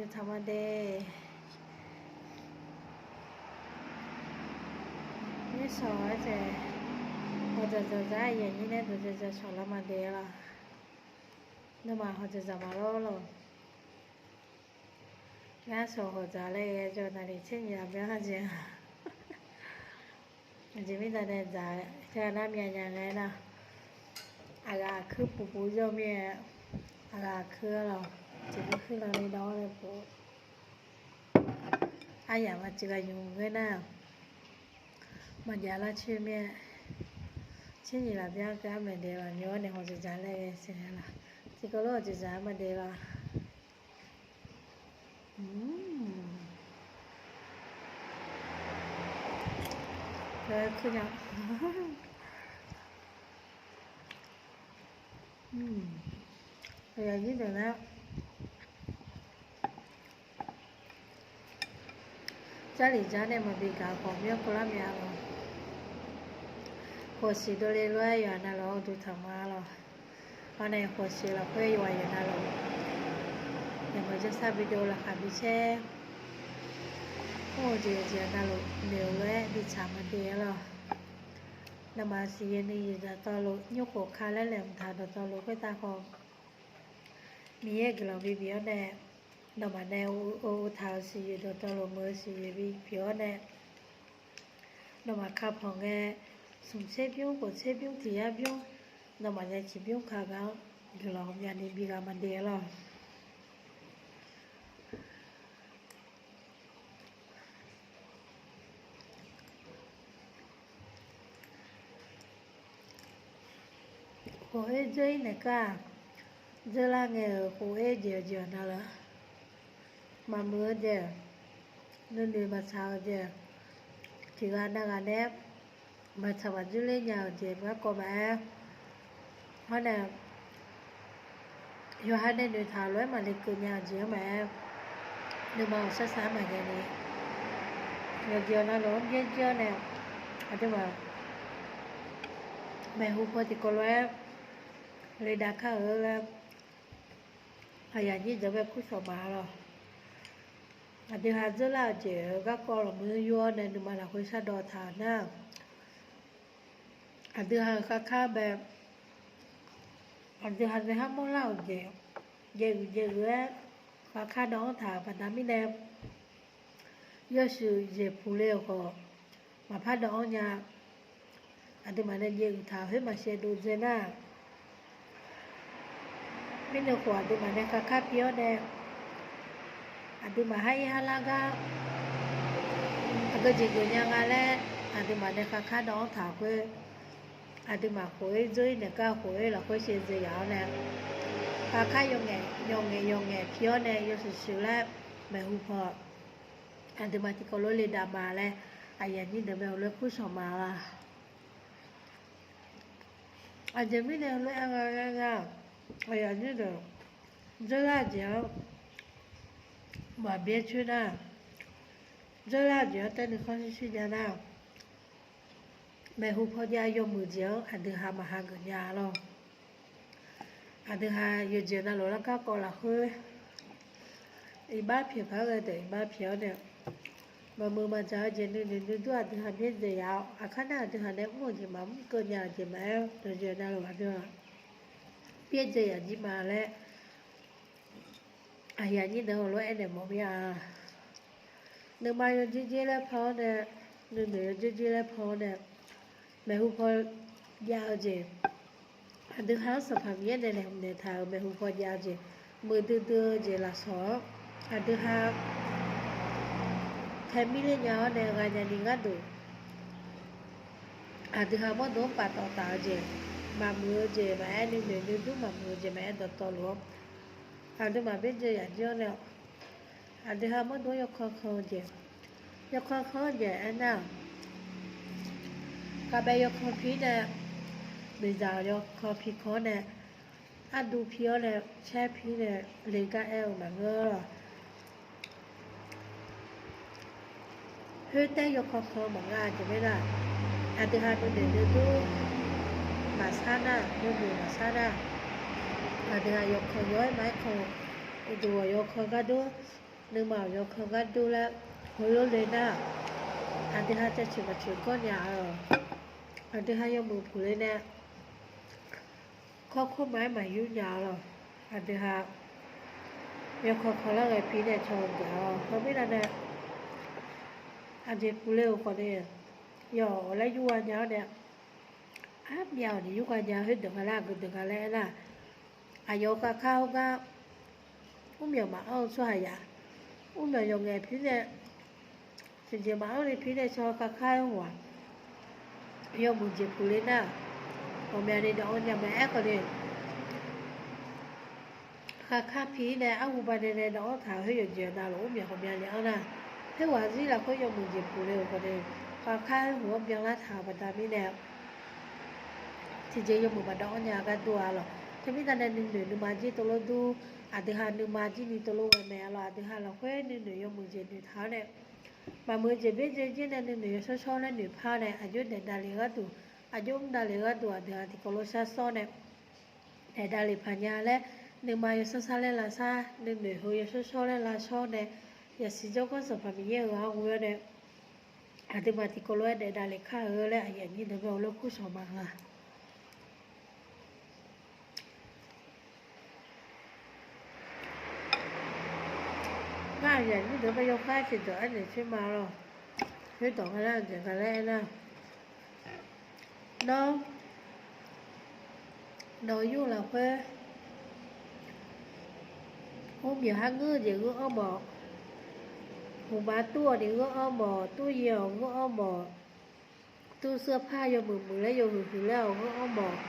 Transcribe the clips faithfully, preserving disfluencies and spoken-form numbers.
Taqma de. Nyirsawq-aer taef, hawqdzaq dzaqdzaq-aer yanyir nae dawqdzaq dzaq shawq lar ma de lawq. Nawmaf hawqdzaq dzaq maqlawr lawq. Ngar shawq hawqdzaq laer ghae jawr navlef tser nyiq aqbyan-a jeq-a. Aqjeq mirnae nae dzaq-eu teu-aq nar myavnya ngae nar, aqghaq aqkuir puf puf jawr mir-aer, aqghaq aqkuir-a lawq, tiqkuir kuir lan ni dawr-awr nae puf. Aryamq maq tiqghaq nymq ngae nar, maqjav lar coer mir-aer, tser nyiq lafbyan keuv-ar maeq de lawq, nymr-awr nae hawqdzaq dzaq laer ghae siq-aer lawq, tiqkawv lof hawqdzaq dzaq-aer ma de lawq. Aqyuif aqnyir deuq nar, Jarlif jar nae maqbi gaq khawf myanr keuv lar mya lawq. Khawf siq dovle lof-aer yawqha navluf-anr duq taq ma lawq. Hawr nae khawf siq lafkhoer yawqha yawqha navluf, yawqha jarsar bi dov laqkhaq bi caer, mr-eu jeq jeq navluf noeq-eu lof-aer bi tsaq ma de-aer lawq. Nawmaf siqyoeq nuiyoeq dawqtawvluf, nymr khof ka laer laeqhmq taq dawqtawvluf khoertav khawf, Miqyaer guiqlanq bibif-awr nae, nawmaf nae uqtaq-euq siqyoeq dawqtawvluf meuq-eu siqyoeq bipyeuf-awr nae, nawmaf kapanq ngae, smq tser bymr khof tser bymr tiq yar bymr, nawmaf nae tiq bymr ka gar-anr guiqlanq myavni bi ghaq ma de-aer lawq. Khof-aer dzeur-ir naeq kar-aq, dzeurlar ngae-euq khof-aer jeq-eu jeq-awq navluf, maqmuiq-eu jeq, nuinoeq maqtsaq-eu jeq, tiq ghaq nav ghaq nae maqtsaq maqdzoer ler nya-euq jeq garkawv maqaer, hawr nae yawqha nae noeqtaq-euq lof-aer maqle keuv nya-eu jeq-anr maqaer, nuima-euq sarsar-anr maqghae ni, yawqjeq-awq navluf-anr byaerdzae dzaer-awr nae, aqduimaf maeqhu paw tiqkawv lof-aer le dav kar-euq laer, aqyuif aqnyir deuq bae kur shawq ma lawq. Aqdui ha dzeurlar-eu jeq-eu garkawv lafmuir yur-awr nae nuima lafkhoer shardawv taq-euq nar, aqdui ha-euq kharkar bae, aqdui ha nae har mawrlar-euq jeq, jaev uiq jaev uiq-aer kharkar dawv-anr taq-euq baqda mirnae, yawshuif jeq puq le-euq khawf, maqpar dawv-anr nya. Aqduimaf nae jaev uiq taq-euq khoer maqsaev dov dzae nar, mirnae khof aqduimaf nae kharkar pi-awr nae, aqduimaf har ir har lar gar aqgeu jeq geuf nya nga laer, aqduimaf nae kharkar dawv-anr taq-euq khoer, aqduimaf khof-aer dzeur-ir naeq kar khof-aer lafkhoer saev dzae yaf-awr nae, kharkar yawf ngaef yawf ngaef pi-awr nae yawshuif shuif laer maeqhu paw aqduimaf tiqkawv lof le dav ma laer, aqyuif aqnyir deuq bae heulof-aer kur shawq ma lawq. Aqjeq mirnae heulof-aer nga nga, aqyuif aqnyir deuq dzeurlar-eu jeq-anr maqbyaer coer nar, dzeurlar-eu jeq-anr taev nuikhanr shir shir nya nar, maeqhu paw jav yawmuiq jeq-anr aqdui ha maqha geuf nya lawq. Aqdui ha yawqjeq navluf lar garkawv lafkhoer iqbax pyaeq paq-aer ghae deuq iqbax pyaeq-awr nae, maqmuiq maqdzaq-eu jeq nuinoeq nuidur aqdui ha byaerdzae yaf-awr, aqkar nar aqdui ha nae mr-eu jeq maqmr keuv nya-eu jeq maqaer, yawqjeq navluf aqdui ha byaerdzae yaf jir ma laer, aqyuif aqnyir deuq heulof-aer naeq mawf mir-a. Nuima yawdzer dzer laer pan-awr nae, nuinoeq yawdzer dzer laer pan-awr nae, maeqhu paw jav-eu jeq, aqdui ha-anr Sanqpaq Miqyaer nae laeqhmq naeqtaq-euq maeqhu paw jav-eu jeq, muiqdui dui-eu jeq lafsawq-anr aqdui ha tae mir ler nya-awr nae ghaq nya ni gharduq, aqdui ha mawrdo-anr paftawf taf-eu jeq, maqmuiq-eu jeq maqaer, nuinoeq nuidur maqmuiq-eu jeq maqaer dawqtawvluf-anr aqduimaf byaerdzae yaf jir-awr nae, aqdui ha mawrdo-anr yawkan kan-eu jeq, yawkan kan-anr jeq aernar, khavbae yawkan pi nae, miqdzaq yawkan pi kan-awr nae, arduv pi-awr nae, caer pi nae, le gar aer-eu maqngeur-awq. Khoertaev yawkan kan-eu maqnga jeq mirnae, aqdui ha nuinoeq nuidur maqsar nar, nuinoeq maqsar nar, aqdui ha yawkan yaw-aer maqaer kan, uqduq ghawq yawkan gardur nuima-euq yawkan gar dur laer heulof le nar, aqdui ha cacoeq maqcoeq gawr nya-awq. Aqdui ha yawmuiq puq le nae kawrkawr ma-aer maqyur nya-awq lawq. Aqdui ha yawkawq kawq lar ghae pi nae caw-eu geuf-awq. Heu mirnae nae aqjeq puq le-euq khawf ni, yawf-awq laer yur gha nya-awr nae, armyav-awq ni yur gha nya khoerdeuq nga laer aqgeu deuq nga laer aernar, aqyawf khavkar hawr gar mrmyawq maqanr-eu tsawrhaqzaq, mrmyawq yawqngaef pi nae tiqjeq maqanr ni pi nae caw khavkar-aer ghawq-aq, yawmuiq jeq puq le nar, ghawqmyani dawq-anr nya mae. Aerkhawf ni, khavkar pi nae arhu banae nae dawq-anr taq-euq khoer yawqjeq navluf mrmyawq ghawqmyani anr nar, khoerghaq zir lafkhoer yawmuiq jeq puq le-euq khawf ni, khavkar-aer ghawq-anr byanlar taq-euq baqda mirnae tiqjeq yawmuiq maqdawq-anr nya gar dur-a lawq. Teumirnae nae nuinoeq nuima jir tov lor dur, aqdui ha nuima jir ni tov lor ghae mae-a lawq. Aqdui ha lafkhoer nuinoeq yawmuiq jeq noeqtaq-awr nae, maqmuiq jeq byaerdzae jir nae nuinoeq yawshawr shawr laer noeqpar-awr nae, aqjox daef davlef gharduq, aqjox mr davlef gharduq aqdui ha tiqkawv lof shar sawr nae, daef davlef paq nya laer, nuima yawshawr shawr laer lavshar, nuinoeq heu yawshawr shawr laer lavshawr nae, yasiq jawrgar Sanqpaq Miqyaer-euq ghaq-anr ghoe-awr nae, aqduimaf tiqkawv lof-aer daef davlef kar-eu laer aqyuif aqnyir deuq bae heulof kur shawq ma la. Ngar aqyuif aqnyir deuq bae yawkhav tiqdawq aernaeq coer ma lawq. Khoerdawq nga nar, aqjeq nga laer aernar, nawr nawq-eu yur lafkhoer, mrmyawq har ngeur-eu jeq gheur-anr mawf, hmqma tur-awq ni gheur-anr mawf, tur yae-awq gheur-anr mawf, tur เสื้อผ้า yawmuiq muiq laer yawhuiq huiq laer-awq gheur-anr mawf,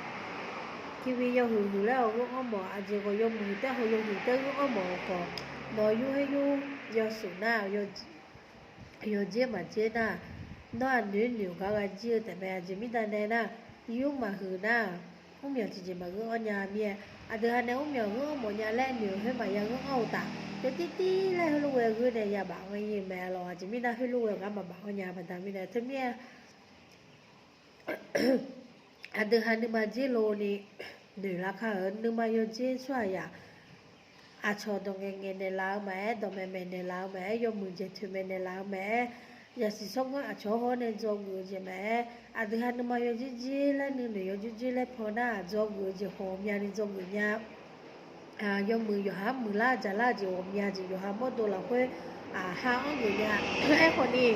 kiwi yawhuiq huiq laer-awq gheur-anr mawf, aqjeq khawf yawmuiq taer haw yawhuiq taer gheur-anr mawf-eu khawf, nawq-eu yur khoer yur yawshuif nar, yawjer maqjer nar, nawr-aq noeq noeq gar gha jir-eu taef mae. Aqjeq mirnae nar, yur maqhuiq nar, mrmyawq tiqjeq maqgheur-anr nya mir-aer, aqdui ha nae mrmyawq gheur-anr mawf nya laer noeq khoer maqya gheur-anr-eu taf. Yawtir tir laer heulof ghae gheur nae ya baf-anr ir mae lawq. Aqjeq mirnae heulof ghae gar maqbaf-anr nya baqda mirnae teumirnae aqdui ha nuima jer lov ni noeq lar kar-eu, nuima yawjer tsawrhaqzaq aqcawq dawq ngaeq ngaeq naeqlaf-eu maqaer, dawqmaeq maeq naeqlaf-eu maqaer, yawmuiq jeq toeqmaeq naeqlaf-eu maqaer, yasiq tsawrganr aqcawq hawr nae dzawgeuf-eu jeq maqaer, aqdui ha nuima yawjer jer laer nuinoeq yawjer jer laer paw nar-aq, dzawgeuf-eu jeq khawf myavni dzawgeuf nya. Yawmuiq yawqha-anr muiqlar dzaqlar-eu jeq ghawqmya jeq yawqha mawrdov lafkhoer ha-anr geuf nya. Aerkhawf ni,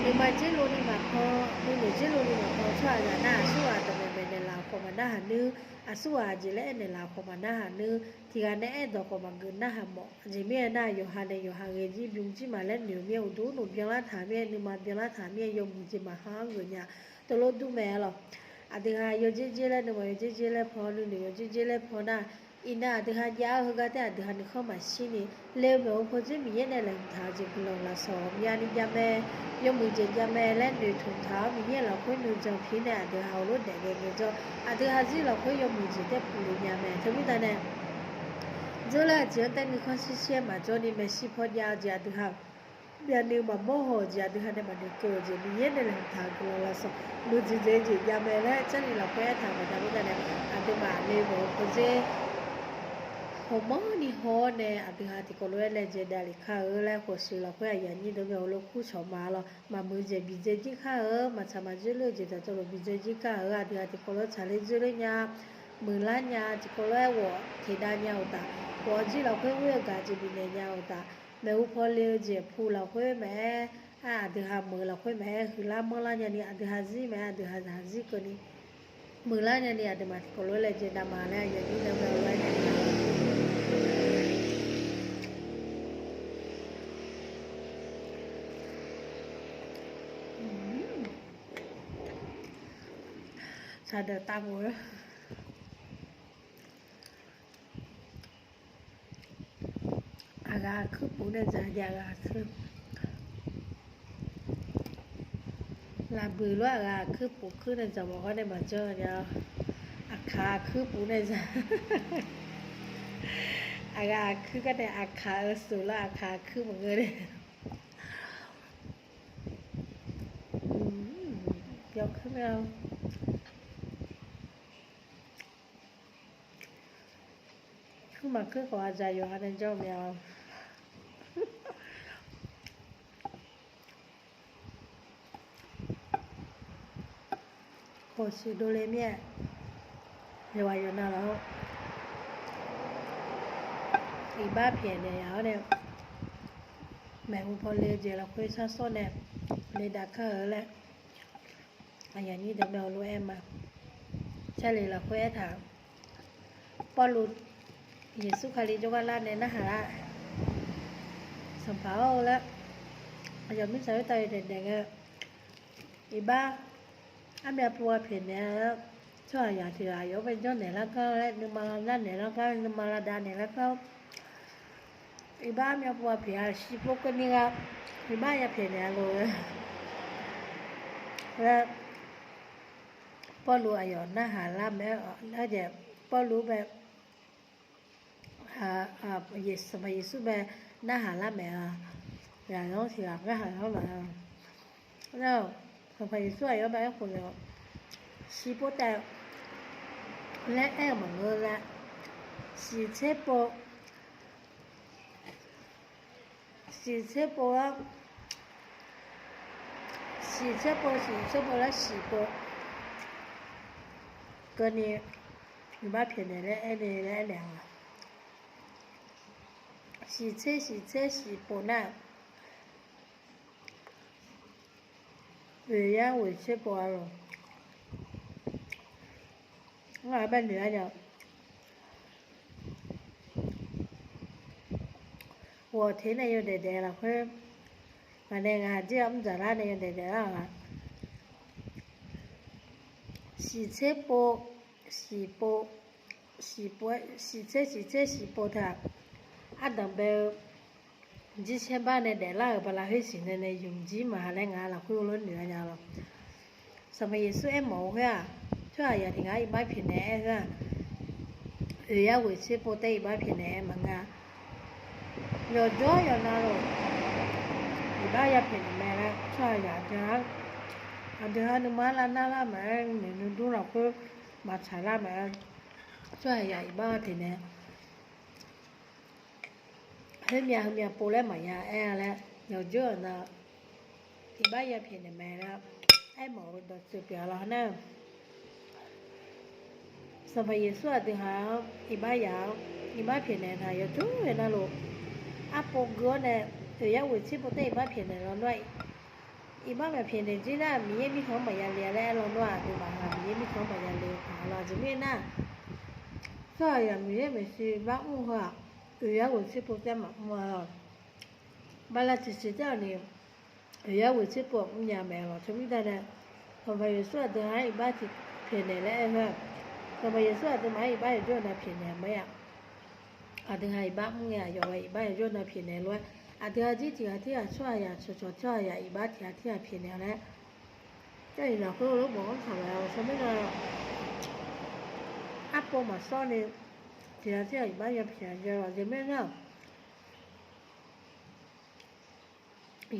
nuima jer lov ni maqpaw, nuinoeq jer lov ni maqpaw tsawrhaqzaq nar, aqsurghaq dawqmaeq maeq naeqlaf-euq khawf maqnarhaq nuir, aqsurghaq jeq laer aer naeqlaf-euq khawf maqnarhaq nuir, tiqghaq nae aer-eu dawq khawf maqgeuf narhaq mawf. Aqjeq mirnae nar, yawqha nae yawqha ghae jir bym jir ma laer noeq mir-aer uqduq uqnoeq byanlar taq mir-aer, nuima byanlar taq mir-aer, yawmuiq jeq maqha-anr geuf nya tov lor dur mae lawq. Aqdui ha yawjer jer laer nuima yawjer jer laer paw, nuinoeq yawjer jer laer paw nar, iqnan aqdui ha jav-eu heugar taer aqdui ha nuikhanr maqshir ni, le-eu maeqhu paw dzer Miqyaer nae laeqhmq taq-eu jeq guiqlanq lafsawq myavni jav mae, yawmuiq jeq jav mae laer noeqtmq taq-awr Miqyaer lafkhoer nuijan pi nae aqdui ha heulof daef ghae ngaejawr, aqdui ha zir lafkhoer yawmuiq jeq taer puq le nya mae. Teumirnae nae, dzeur laer aqjeq-anr taer nuikhanr shir shir-aer maqjawr ni maeqshi paw jav-eu jeq aqdui ha myavnuiv maqmawr haw-eu jeq aqdui ha nae maqnoeq keuv-eu jeq Miqyaer nae laeqhmq taq-eu guiqlanq lafsawq muiqdzaeq dzaeq-eu jeq jav mae laer Jarlif lafkhoer aertaq-euq baqda mirnae nae, aqduimaf le-eu maeqhu paw dzer hawqmanrni haw-awr nae aqdui ha tiqkawv lof-aer laejae davlef kar-eu laer khofshuif lafkhoer aqyuif aqnyir deuq bae heulof kur shawq ma lawq. Maqmuiq jeq bidzae jir kar-eu, maqtsaq maqdzoer ler-eu jeq dawqtawvluf bidzae jir kar-eu, aqdui ha tiqkawv lof-aer tsaqler dzoer ler nya, muiqlar nya, tiqkawv lof-aer ghawf teqdav nya-euq taf, ghawf jir lafkhoer ghoer-eu gaq jeq bifnaeq nya-euq taf, maeqhu paw le-eu jeq pu lafkhoer maqaer, aqdui ha meuq lafkhoer maqaer, huiqlar manrlar nyani aqdui ha zir maqaer, aqdui ha zaqzir keuvni muiqlar nyani aqduimaf tiqkawv lof-aer laejae dav ma laer aqyuif aqnyir deuq bae heulof-aer naeq ma. Saqdeuq tavbof-a. Aqghaq aqkuir puf nae dzaq jav aqghaq aqkuir. Laqbuiq lof-aer aqghaq aqkuir puf kuir nae dzaq mawf ghawr nae maqjanr nya-a. Aqkaq aqkuir puf nae dzaq. Aqghaq aqkuir gar nae aqkaq-eu suf lar aqkaq aqkuir maqngeur nae. Yawkuir mae-a. Kuir maqkuir khawf aqdzaq yawqha nae jawr-eu mae-a. Khawf siq dovle mir-aer, yawqghaq yawqnavluf-anr iqbax pyaeqnaeq yaf-awr nae, maeqhu paw le-eu jeq lafkhoer shar sawr nae le dav kar-eu laer, aqyuif aqnyir deuq mae heulof-aer ma. Sarle lafkhoer aertaq, Pawrluv Yeqsur Kali jawrgar lar nae narhaq lar, Sanqpaq-or laer, aqyawf mirtsaq khoertav yawdaef daef ngae, iqbax armyav pov-a pyaeqnaeq-a laer, tsawrhaqzaq tiq ghaq yawf-anr bae janrnaeq lar gar laer, nuima lar naeq lar gar, nuima lar dav naeq lar gar, iqbax armyav pov-a pyaeq-a shirpov keuvni gar, iqbax ya pyaeqnaeq-a lof-aer, Pawrluv aqyawf narhaq lar mae-aer, Pawrluv bae Sanqpaq Yeqsur bae narhaq lar mae-a, ghaq-anr tiq ghaq narhaq lar mae-a. Nar-aq, Sanqpaq Yeqsur aqyawf-anr bae aerkhof naeq-awq, shirpov taef laer aer-eu maqngeur laer, shiqtser pov, shiqtser pov-awr, shiqtser pov, shiqtser pov laer shiqpov keuvni, iqbax pyaeqnaeq laer aer-eu laer aernaeq-a. Shiqtser shiqtser shiqpov nar, oeq yar ghoeq tser pov-a lor. Ngar-aq bae noeq-a nya, ghawq teq nae yawdaef daef lafkhoer, ngaq nae ngaq jir-a mr dzaqlar nae yawdaef daef lar-aq, shiqtser pov, shiqpov, shiqpov-aer shiqtser shiqtser shiqpov taq, ardanq bae-eu jirsaer bar nae daeflar-euq bala khoer siqnaeq nae yumq jir maqha laer ngaq lafkhoer lof noeq-a nya lor. Sanqpaq Yeqsur aermawf-eu khoer-aq, tsawrhaqzaq tiq ghaq-anr iqbax pyaeqnaeq aer-eu-aq, oeq yar ghoeq tser pov taef iqbax pyaeqnaeq aer maqnga. Yawqjawr yawqnavluf iqbax ya pyaeqnaeq mae laer tsawrhaqzaq aqdui-anr, aqdui-anr nuima lar nar lar maqaer, noeq nuidur lafkhoer maqtsaq lar maqaer, tsawrhaqzaq iqbax pyaeqnaeq Heumyav heumyav pov laer maqya aer-a laer, yawqjawr-euq na iqbax ya pyaeqnaeq mae laer aermawf-eu dawqtsuif pyeuf-a lawr nar, Sanqpaq Yeqsur aqdui haq-anr iqbax yaf-awr iqbax pyaeqnaeq taq yawqjawr-eu navluf, arpov gui-awr nae oeq yar ghoeq tser pov taef iqbax pyaeqnaeq lawnmr-a. Iqbax maqpyaeqnaeq jir nar, Miqyaer mirkhanq-anr maqya le-a laer aer lawnmr-aq, aqduimaf-aq Miqyaer mirkhanq-anr maqya le-eu paq-a lawr. Aqjeq mirnae nar, tsawrhaqzaq Miqyaer maeqshi iqbax mr heu-aq, oeq yar ghoeq tser pov taef maqmr-a lawr. Bala tiqsiq taef-awq ni, oeq yar ghoeq tser pov mr nya mae lawr. Teumirnae nae, Sanqpaq Yeqsur aqdui haq-anr iqbax tiq pyaeqnaeq laer aer-eu, Sanqpaq Yeqsur aqduimaf-anr iqbax yawqjawr-eu na pyaeqnaeq mae-a. Aqdui haq iqbax mr ngae aqyawf ghae iqbax yawqjawr-eu na pyaeqnaeq lof-aer, aqdui haq jir tiq ghaq tirghaq tsawrhaqzaq cawqcawq tsawrhaqzaq iqbax tiq ghaq tirghaq pyaeqnaeq laer, jar-iq lafkhoer lormaf-anr taq mae-a. Teumirnae arpov maqsawr ni, tiq ghaq tirghaq iqbax ya pyaeq-a jeq lawr. Aqjeq mirnae nar,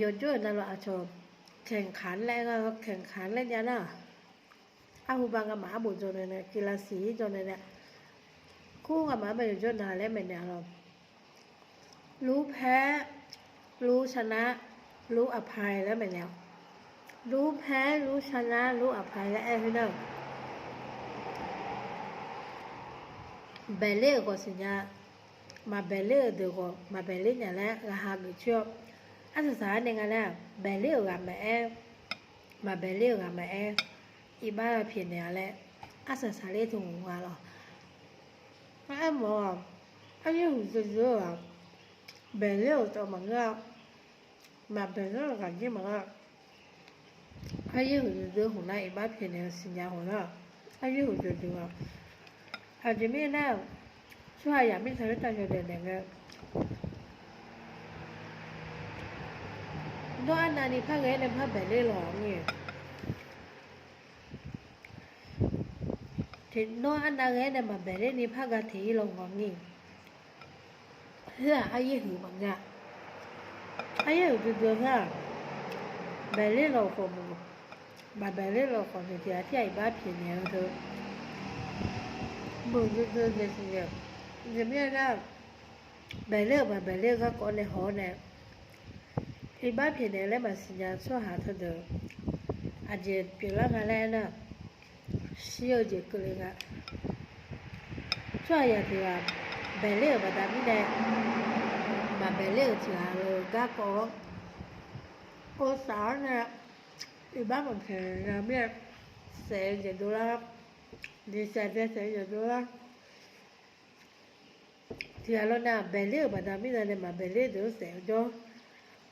yawqjawr-euq navluf aqcawq แข่งขัน laer aer-a, แข่งขัน laer jav nar-aq, arhu ba ngamaf arbof jawr nae nae, กีฬาสี jawr nae nae, kur ngamaf arbae yawqjawr na laer maeqnaeq-a lawr. รู้แพ้ รู้ชนะ รู้อภัย laer maeqnaeq-a. รู้แพ้ รู้ชนะ รู้อภัย laer aer khoernar, baeqler-euq khawf siqnya, maqbaeqler-euq deuq khawf maqbaeqler nya laer ghaq hageuf coer-awr, arsaq saq-aer nae nga laer, baeqler-euq ghaq maqaer, maqbaeqler-euq ghaq maqaer, iqbax pyaeqnaeq-a laer, arsaq saq ler teu hmq nga lawr. Aermawf-aq, aryaer huiqdui dui-eu-aq, baeqler-euq tawv maqngeur-a, maqbaeqler-euq ghaq jir maqngeur-a. Aryaer huiqdui dui hmq nar iqbax pyaeqnaeq-eu siqnya hmq nar, aryaer huiqdui dui-a. Aqjeq mirnae nar, tsawrhaqzaq mirtsaq khoertav yawdaef daef ngae, nawr arnavni par ghae-aer nae par baeqler lawq ni. Nawr arnav ghae-aer nae maqbaeqler ni par ga teq-ir lawq ngawq ni. Khoer-aq aryaer huiq maqngeur-a. Aryaer huiqdui dui-eu khoer-aq, baeqler lawq khawf muiq, maqbaeqler lawq khawf muiq tiq ghaq tir-aq iqbax pyaeqnaeq-eu deuq, muiqdui dui jeq siqnya. Aqjeq mirnae nar, baeqler-euq maqbaeqler-eu garkawv nae haw-awr nae, iqbax pyaeqnaeq laer maqsiqnya tsawrhaq teudeuq, aqjeq pyeuflar nga laer aernar, shir-eu jeq keuvle nga. Tsawrhaqzaq tiq ghaq baeqler-euq baqda mirnae, maqbaeqler-euq tiq ghaq-eu garkawv-awr, orsaf-anr nae iqbax maqpyaeq nya mir-a. Saef-eu jeq dovlar, diqsaef byasaef-eu jeq dovlar. Tiq ghaq lawnav-aq, baeqler-euq baqda mirnae nae maqbaeqler deuq-anr saef-eu jawr.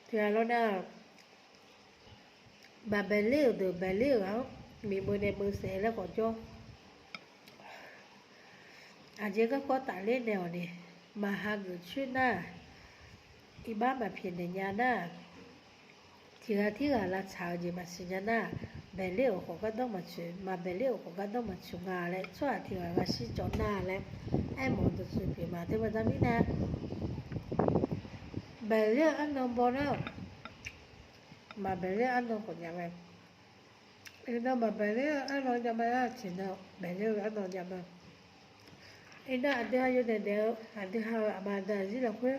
Tiq ghaq lawnav-aq, maqbaeqler-euq deuq baeqler-euq ghaq-anr miqmeu nae meu saef laer khawf jawr. Aqjeq garkawv tafler naeq-awq ni, maqha geuf coer nar-aq, iqbax maqpyaeq naeq nya nar-aq, tiq ghaq tirghaq lavtsaq-eu jeq maqsiq nya nar-aq, baeqler-euq khawf gardanr maqtsoeq, maqbaeqler-euq khawf gardanr maqtsoeq nga laer tsawrhaq tiq ghaq ghaq shir cawv nar laer aermawf-eu dawqtsuif pyeuf ma. Teubaqda mirnae, baeqler-eu arnan baw nar-aq, maqbaeqler-eu arnan khawf jav mae. Iqnan maqbaeqler-eu arnan jav ma nar-aq, tiqnan baeqler-eu arnan jav ma. Iqnan aqdui ha yawdaef daef-eu, aqdui ha-euq aqma aqda aqzir lafkhoer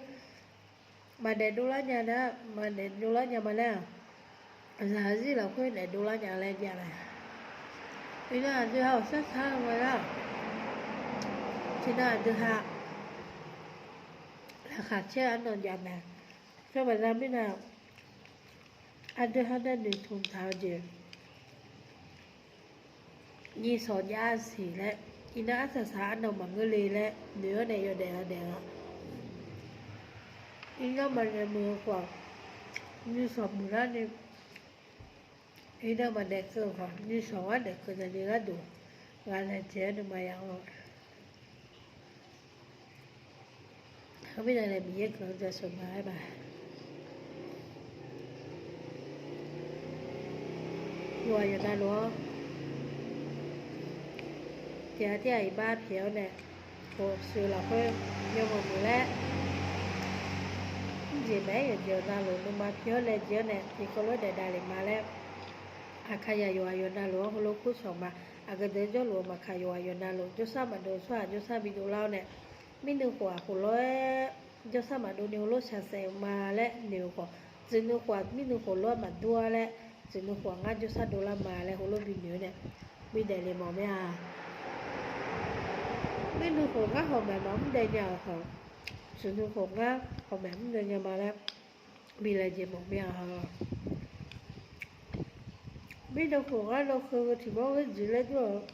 maqdaef dovlar nya nar-aq, maqdaef dovlar nya ma laer-aq, zaq aqzir lafkhoer daef dovlar nya laer jav mae. Iqnan aqdui ha-awq sar sar-eu ma nar-aq, tiqnan aqdui ha laqkhaq caer-eu arnan jav mae. Teubaqda mirnae, aqdui ha nae noeqtmq taq-eu jeq nyiq shawq jav-a siq laer, iqnan arsaq saq arnan maqngeur le laer noeq-awr nae yawdaef-a daef-a. Iqnan maqdaef muiq-eu khawf, nyiq shawq muiqlar ni, iqnan maqdaef keuv-eu khawf, nyiq shawq-anr daef keuv nya ni gharduq ghaq laejae-aer nuima ya-awr, Khoermirnae nae Miqyaer guiqlanq jaceuq ma aer ma. Yawqghaq yawqnavluf-anr tiq ghaq tirghaq iqbax pyaeq-awr nae, khofshoeq lafkhoer yawmuiq muiq laer, mrjeq maeq-aer yawqjeq navluf nuima pi-awr laejae-awr nae tiqkawv lof-aer daef davlef ma laer, Aqkaqzaq yawqghaq yawqnavluf-anr heulof-aer kurcawq ma. Aqgeu deuq-anr jawrluf-eu maqkaq yawqghaq yawqnavluf jawrshar maqdov tsawrhaq jawrshar bidov lar-awr nae, mirnuiv khof-aq khof lof-aer jawrshar maqdov ni heulof shaqsaef-eu ma laer noeq-eu khawf, tsuif nuiv khof-aq mirnuiv khof lof-aer maqdur-a laer, tsuif nuiv khof-aq ngar jawrshar dovlar ma laer heulof binoeq-awr nae, bidaef le mawf mir-a. Mirnuiv khof ngar hawq maeq maqmr dae nya-euq khawf, tsuif nuiv khof ngar hawq maeq mr dae nya ma laer bi laejae mawf mir-a. Mirnuiv khof ngar law keuv-eu tiq mawr gheurdziq laer dur-awq.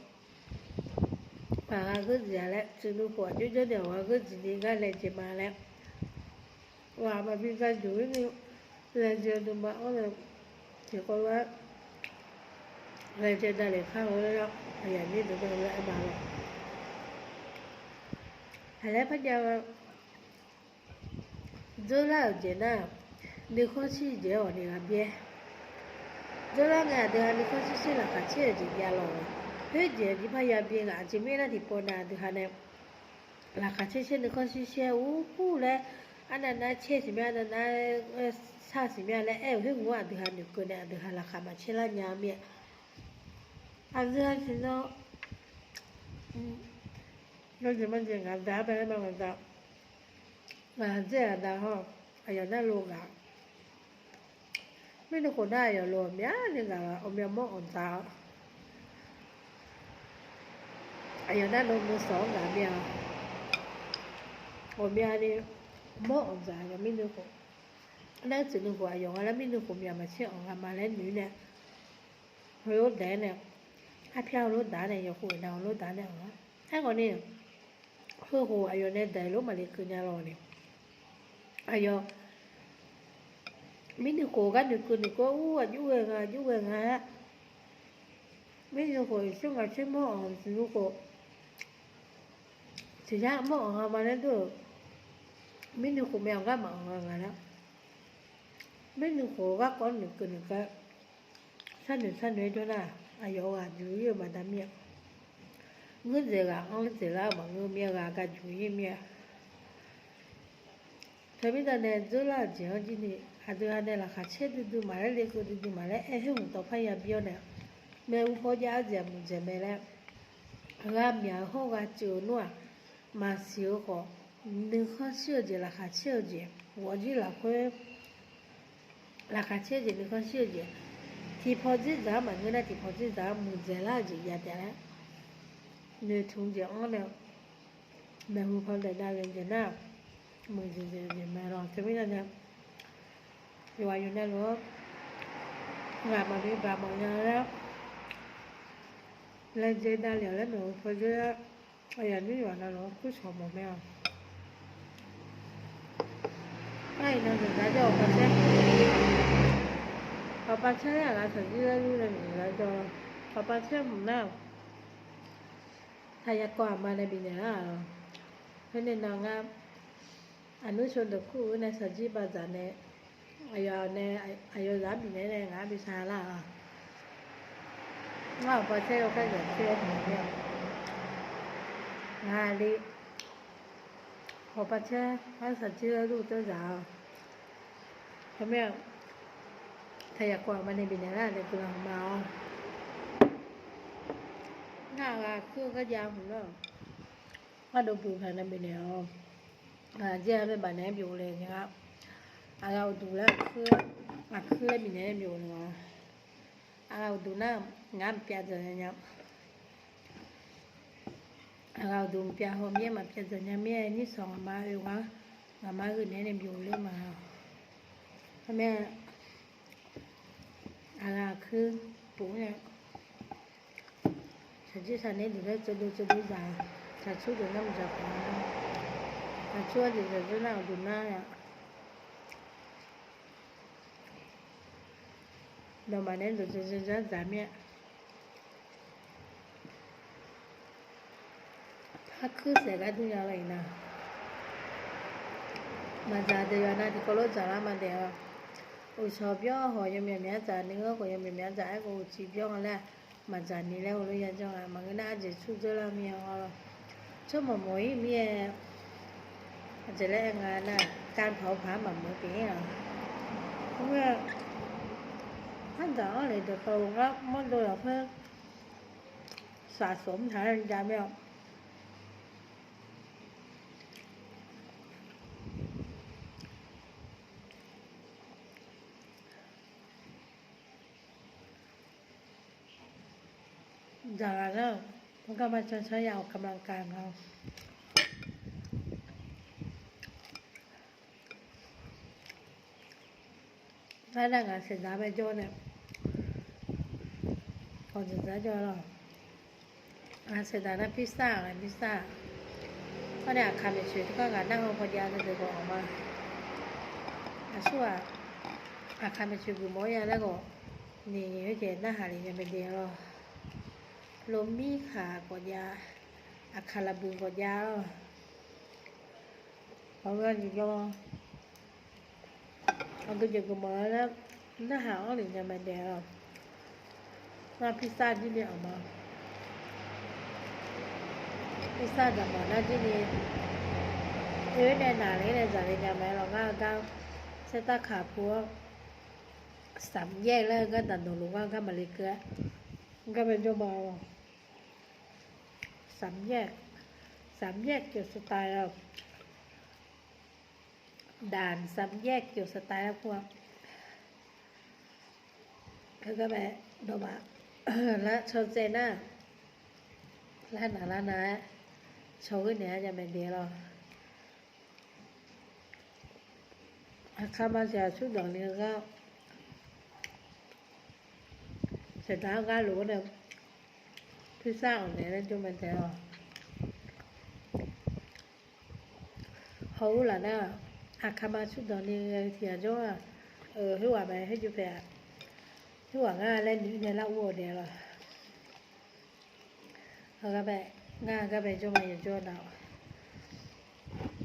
Aqghaq gheurdziq-a laer tsuif nuiv khof aqjox janrnaeq aqghaq gheurdziq ni ngar laejae ma laer, ghaq maqbi gharduq-ir ni laejae-eu dm ma-awr nae, tiqkawv lof-aer laejae davlef kar-eu laer, aqyuif aqnyir deuq-anr aer ma lawq. Aqlaer parjav-eu dzeur lar-euq jeq nar, nuikhanr shir jeq-aer ghawqni ghaq byaer. Dzeur lar ngae aqdui ha nuikhanr shir shaer laqkhaq caer-euq jeq jav lawq. Khoerjeq aqdui parya byaer ghaq aqjeq mirnae nar tiqpov nav aqdui ha nae laqkhaq caer caer nuikhanr shir shaer ur ur laer, arnav nar caer siq mya, arnav nar shar siq mya laer aer-euq khoer hmq-anr aqdui ha noeqkeuv nae aqdui ha laqkhaq maqcaer lar nya mir-a. Aqdui ha tiqnan yawjeq majeq ngaq da-ar bae-aer ma ngaq da. Ngaq dzaer-aq da hawr, aqyawf narluf ghaq. Mirnuiv khof nar aqyawf lof ghawqmyani ghaq ghawqmya mawr anqdzaq-awr, aqyawf narluf nuisawq-anr ghaq mir-a. Ghawqmyani mawr anqdzaq-a mirnuiv khof. Nar tsuif nuiv khof aqyawf nga laer mirnuiv khof myaq maqtser anq ghaq ma laer noeq-ir nae, heulof daef-aer nae, arpyar heulof daq-ar nae yawqkhof na heulof daq-ar nae anq-a. Aerkhawf ni, heukhof aqyawf nae daeq lof maqle keuv nya lawq ni, aqyawf mirnuiv khof gar noeqkeuv noeqkeuv ur aqjox ghae nga aqjox ghae nga-aer, mirnuiv khof iqsur ngaq tser mawr anq tsuif nuiv khof tiq yar mawr anq nga ma laer dur-euq, mirnuiv khof myav anq gar maqanq nga nga lar. Mirnuiv khof-eu garkawv-anr noeqkeuv noeqkeuv-aer, sharnoeq sharnoeq-aer jawr nar, aqyawf-euq ghaq juq-ir-eu baqda mir-a. Ngeur dzaeq ghaq anr dzaeq lar-eu maqngeur mir-a, ghaq ga juq-ir mir-a. Teumirnae nae dzeurlar-euq jeq-anr jir ni, aqdui ha nae laqkhaq caer duidui maqlaer lekeuv duidui maqlaer aer khoer hmq tawv parya bif-awr nae, maeqhu paw jav-eu jeq-aq muiqdzaeq mae laer, ghaq myaq-eu hawr ghaq ceuv-eu nmr-aq, maqsiq-eu khawf, nuikhanr shir-eu jeq laqkhaq caer-eu jeq, ghawqjir lafkhoer laqkhaq caer-eu jeq nuikhanr shir-eu jeq, tiqpaw dzerdzaq-anr maqngeur nar tiqpaw dzerdzaq-anr muiqdzaeq lar-eu jeq ya taef laer, Noeqtmq jeq-anr nae maeqhu paw daef davlef jeq nar, muiqjeq jeq jeq mae lawq. Teumirnae nae yawqghaq yawqnae lof-aer ngaq maqbi baq mawf nya laer laejae davlef-awq laer maeqhu paw dzoer-aer, aqyuif aqnyir yawqghaq navluf-anr kurshawq mawf mae-awq. Nar iqnan zaqdzaq jawr-awq pavcaer. Hawq pavcaer nar aqlaf shaqjir laer lur nae maqzaq jawr. Hawq pavcaer hmq nar, taqyaq kawv aqma nae bifnaeq lar-awq. Khoernae nan ngar aqnur sheu deuq kur-eu nae shaqjir baqdzaq nae, aqyawf nae aqyawf zaq-anr bifnaeq nae ngaq-anr bi shar lar-awq. Ngar hawq pavcaer yawkhaer zaqcaer hmq-eu mir-a. Ngaq le hawq pavcaer nar shaqjir laer lur-eu teu zaq-awq. Heumirnae taqyaq kawv aqma nae bifnaeq lar nae guiqlanq ma-awr. Ngar aqghaq kuir-eu garjav hmq nar, gharduq buq paq nae bifnaeq-awq. Aqjeq-a bae baq naeq-aer byov le nya-a. Aqghaq uqduq laer aqkuir laer bifnaeq-aer byov le nga. Aqghaq uqduq nar ngaq maqpyav dzaq nya nya. Aqghaq uqduq maqpyav haw mir-aer maqpyav dzaq nya mir-aer nyir sanq ngaqma oe gar ngaqma geunaeq nae byov le ma. Heumirnae aqghaq aqkuir puf-ir nae shaqjir shaqnaeq duq laer tsovdov tsovdov zaq, shaqcur deuq nar maqdzaq paq-a. Shaqcur-aer jeq dzaqdzeur nar uqduq nar-a. Nawmaf nae-aer dawqdzaq dzaq dzaq mir-a. Par kuir saef gar dur nya lawr iqnan. Maqdzaq deuq yawqnan tiqkawv lof dzaq lar ma daef-awq. Uqshawq byawr hawq yawmyaq myaq-aer dzaq ni, ghanr khawf yawmyaq myaq-aer dzaq, aerkhawf uqcif byawr nga laer maqdzaq ni laer heulof ya janr nga. Maqngeur nar arjeq tsur dzeur lar mir-a lawr. Tsawrmawq mawq-ir mir-aer, aqjeq laer aer nga nar, kavpaq-eu paq-anr maqmeuq pyeuf-ir-aq. Khoer-aq, ardanq-anr le dawqtawvluf ngar mawrdo lafkhoer saqsof mr taq-aer jav mir-a. Dzaq ghaq nar, garma can can ya-awq kamqlan kaq nga. Ngar nar ngaq saeqdaq mae jawr nae, awq dzaqdzaq jawr lawr. Ngaq saeqdaq nar pirsar-aq, pirsar-aq. Arnae aqkaq maeqtsoeq teugar ghaq narhaq paw jav-eu deuq khawf-awq ma. Aqsur-aq, aqkaq maeqtsoeq guiqmawf-ir ya laer khawf ni, heujeq narhaq le nya mae de lawr. Lomir khaq khawf jav, aqkaq lafbuiq khawf jav lawr. Awq, aqgeujeq guiqmawf-aer laer narhaq-anr le nya mae de lawr. Ngar pirsar jir ni-awq ma. Pirsar dzaqmawf nar jir ni, oe nae naqler nae dzaqle nya mae lawr. Ngar-eu gar saertarkaq pu-awr, samyaer laer-eu gar daqdawq luf gar gar maqle keuv-aer, gar bae jawr ma lawr. Samyaer, samyaer kyof saqtaq-a. Daq samyaer kyof saqtaq-a kur-a. Heugar bae dawqma lar cawtsaev nar, lar naq lar nav-aer cawghoer naeq-aer nya mae de lawr. Aqkaq maqsiq aqsur danqni-eu gar, saeqdaq-anr gar lof-aer nae pirsar-awq naeq laer jawr mae de lawr. Hawr-ur laf nar, aqkaq maqsur danqni-eu tiq ghaq jawr-aq, khoerghaq mae khoerjeuq paeq-aq, khoerghaq ngar laer noeq nae lar ur-awq daef lawr. Heugar bae, ngar gar bae jawr ma yawjawr nar-awq.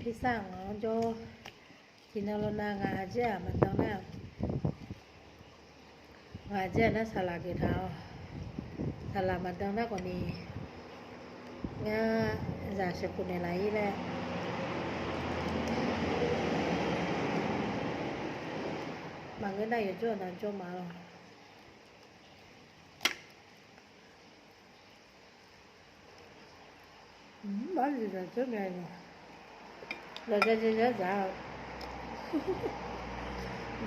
Pirsar ngaq-anr jawr, tiqnan lawnav ngaq aqjaer-aq maqdan nar, ngaq aqjaer-aq nar saqlaq geuf taq-awq. Saqlaq maqdan nar khawfni, ngar zaq sheuqkhof naeqlaf-ir laer maqngeur nar yawjawr nar jawr ma lawr. Maqzaq zaq dzeur ngae, zaqdzaq dzeur zaq-awq.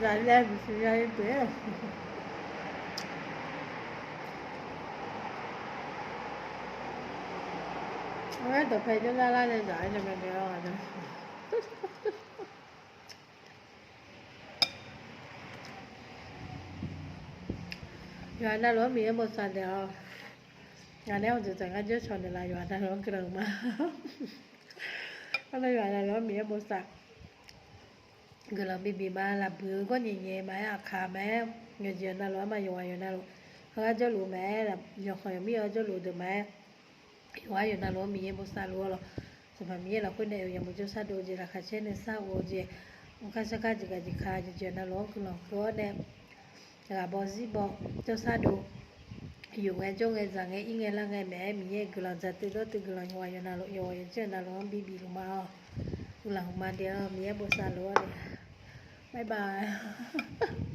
Zaqlaer mqsiq ya-ir peuq-aer. Aer dawqpae jawrgar lar nae zaq-aer jan mae mae-awr, yawqha navluf-anr Miqyaer bosav daef-awq. Ngaq nae-awq deuq dzaq ngar jawr cawq naeqlaf, yawqha navluf-anr guiqlanq ma. Arlawr, yawqha navluf-anr Miqyaer bosav guiqlanq bibif ma. Lafbuiq-eu gawrnyaef nyaef ma-aer, aqkaq ma-aer, yawqjeq yawqha navluf-anr ma, yawqghaq yawqha navluf, heugar jawrluf ma-aer, yawqkhanq yawqmir-eu jawrluf deuq ma-aer, yawqghaq yawqha navluf-anr Miqyaer bosav luf-awr lawq. Sanqpaq Miqyaer lafkhoer nae oeq yamq jawrshar dov-eu jeq, laqkhaq caer nuisar of-eu jeq, mqkar sarkar jeqgaq jeqka jeqjeq navluf-anr guiqlanq keuv-awr nae, ghaq baw zir baw jawrshar dov, yuf ngae jawr ngae dzaq ngae ir ngae lar ngae maeq-aer Miqyaer guiqlanq dzaqteuv dawrteuv guiqlanq yawqghaq yawqha navluf, yawqghaq yawqha navluf-anr bibif luf ma-awq. Guiqlanq hmq ma daef-awq, Miqyaer bosav luf-awr nae, bye bye.